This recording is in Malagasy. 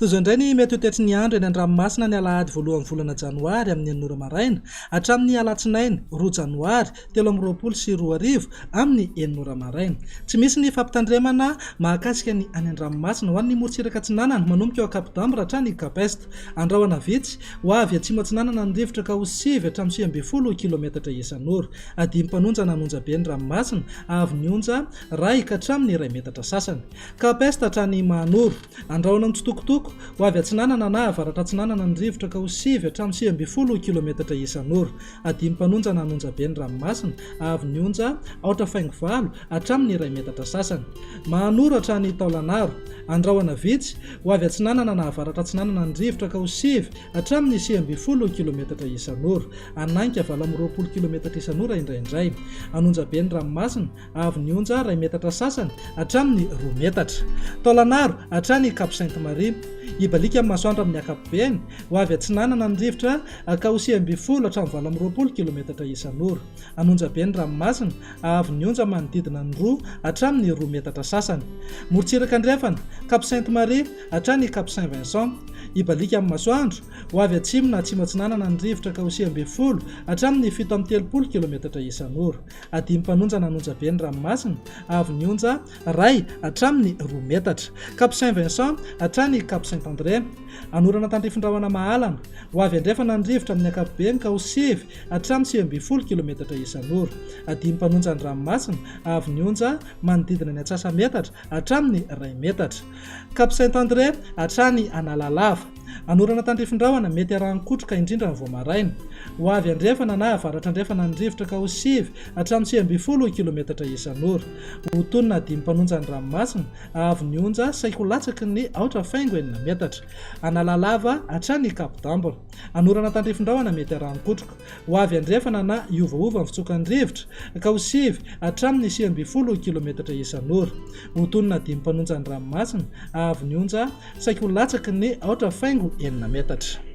Toy izao indray ny mety ho toetry ny andro eny an-dranomasina ny alahady voalohan'ny volana janoary amin'ny enina ora maraina hatramin'ny alatsinainy roa janoary 2023 amin'ny enina ora maraina. Tsy misy ny fampitandremana mahakasika ny any an-dranomasina ho an'ny morontsiraka atsinanana manomboka eo Cap d'Ambre hatrany Cap Est. Andrahona vitsy, ho avy atsimo atsinanana ny rivotra ka ho sivy hatramin'ny 19 kilometatra isan'ora. Adim-panonjana an'onjabe ny ranomasina, avy ny onja iray ka hatramin'ny iray metatra sasany. Cap Est hatrany Mahanoro. Andrahona mitsitokotoko, ho avy atsinanana na avaratra atsinanana ny rivotra ka ho sivy hatramin'ny 19 kilometatra isan'ora. Adim-panonjana an'onjabe ny ranomasina, avy ny onja aotra faingo valo hatramin'ny iray metatra sasany. Mahanoro hatrany Taolanaro. Andrahona vitsy, ho avy atsinanana na avaratra atsinanana ny rivotra ka ho sivy hatramin'ny 19 kilometatra isan'ora. Anainga 28 kilometatra isan'ora indraindray. An'onjabe ny ranomasina, avy ny onja iray metatra sasany hatramin'ny roa metatra. Taolanaro hatrany Cap Sainte Marie. Hibaliaka ny masoandro amin'ny ankapobeny, ho avy atsinanana ny rivotra ka ho 19 hatramin'ny 28 kilometatra isan'ora. An'onjabe ny ranomasina, avy ny onja manodidina ny roa hatramin'ny roa metatra sasany. Morontsiraka andrefana, Cap Sainte Marie hatrany Cap Saint Vincent. Hibaliaka ny masoandro, ho avy atsimo na atsimo atsinanana ny rivotra ka ho 19 hatramin'ny 37 kilometatra isan'ora. Adim-panonjana an'onjabe ny ranomasina, avy ny onja iray hatramin'ny roa metatra. Cap Saint Vincent hatrany Cap Saint André. Anorana tandrifin-drahona mahalana. Ho avy andrefana ny rivotra amin'ny ankapobeny ka ho sivy hatramin'ny 19 kilometatra isan'ora. Adim-panonja ny ranomasina, avy ny onja manodidina ny antsasa-metatra hatramin'ny iray metatra. Cap Saint André hatrany Analalava. Anorana tandrifin-drahona, mety arahin-kotroka indrindra ny vao maraina. Ho avy andrefana na avaratra-andrefana ny rivotra ka ho sivy hatramin'ny 19 kilometatra isan'ora. Ho tonina dimy mpanonja ny ranomasina, haavo ny onja saiky ho latsaky ny aotra faingo enina metatra. Analalava hatrany Cap d'Ambre. Anorana tandrifin-drahona mety arahin-kotroka. Ho avy andrefana na hiovaova ny fitsokan'ny rivotra ka ho sivy hatramin'ny 19 kilometatra isan'ora. Ho tonina dimy mpanonja ny ranomasina, haavo ny onja Saiky ho latsaky ny aotra faingo enina metatra.